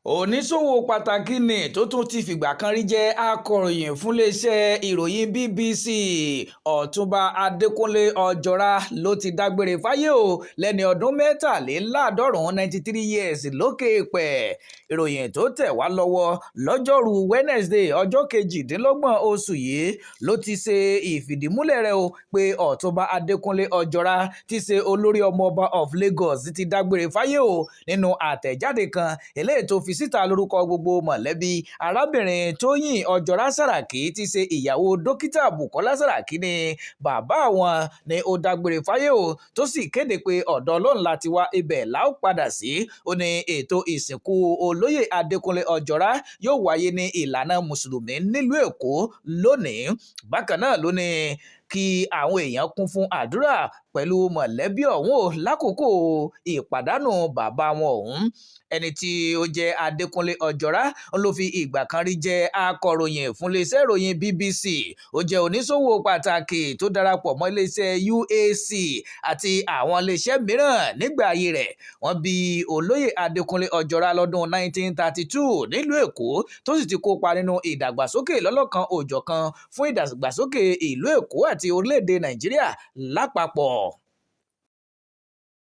Oníṣòwò pàtàkì ní tó tún ti fìgbà kan rí jẹ́ akọ̀ròyìn fún iléeṣẹ́ ìròyìn BBC, Ọ̀túnba Adékúnlé Ojora, ló ti dágbére fáyé o lẹ́ni ọdún 83, 93 years, lókè eèpẹ̀. Ìròyìn tó tẹ̀ wá lọ́wọ́ lọ́jọ́rùú Wednesday, ọjọ́ 28 oṣù yìí, ló ti ṣe ìfìdímúlẹ̀ rẹ̀ o pé Ọ̀túnba Adékúnlé Ojora ti ṣe olórí Ọmọọba of Lagos ti dágbére fáyé o. Nínú àtẹ̀jáde kan eléyìí tó fi síta lórúkọ gbogbo mọ̀lẹ́bí, arábìnrin Tóyìn Ọjọ́ra Sàràkí ti ṣe ìyàwó Dókítà Bukola Sàràkí, ní bàbá àwọn ni ó dágbére fáyé o, tó sì kéde pé ọ̀dọ̀ Ọlọ́run láti wá, ibẹ̀ la ó padà sí. Ó ní ètò ìsìnkú olóyè Adékúnlé Ọjọ́ra yóò wáyé ní ìlànà Mùsùlùmí nílùú Èkó lónìí. Bákan náà ló ní kí àwọn èèyàn kún fún àdúrà pẹ̀lú mọ̀lẹ́bí ọ̀hún o lákòókò ìpàdánù bàbá wọn ọ̀hún. Ẹni tí ó jẹ́ Adékúnlé Ọjọ́ra ló fi ìgbà kan rí jẹ́ akọ̀ròyìn fún iléeṣẹ́ ìròyìn BBC. Ó jẹ́ oníṣòwò pàtàkì tó darapọ̀ mọ́ iléeṣẹ́ UAC àti àwọn iléeṣẹ́ mìíràn nígbà ayé rẹ̀. Wọ́n bí olóyè Adékúnlé Ọjọ́ra lọ́dún 1932 nílùú Èkó, tó sì ti kópa nínú ìdàgbàsókè lọ́lọ́kan òjọ̀kan fún ìdàgbàsókè ìlú Èkó àti orílẹ̀-èdè Nàìjíríà lápapọ̀.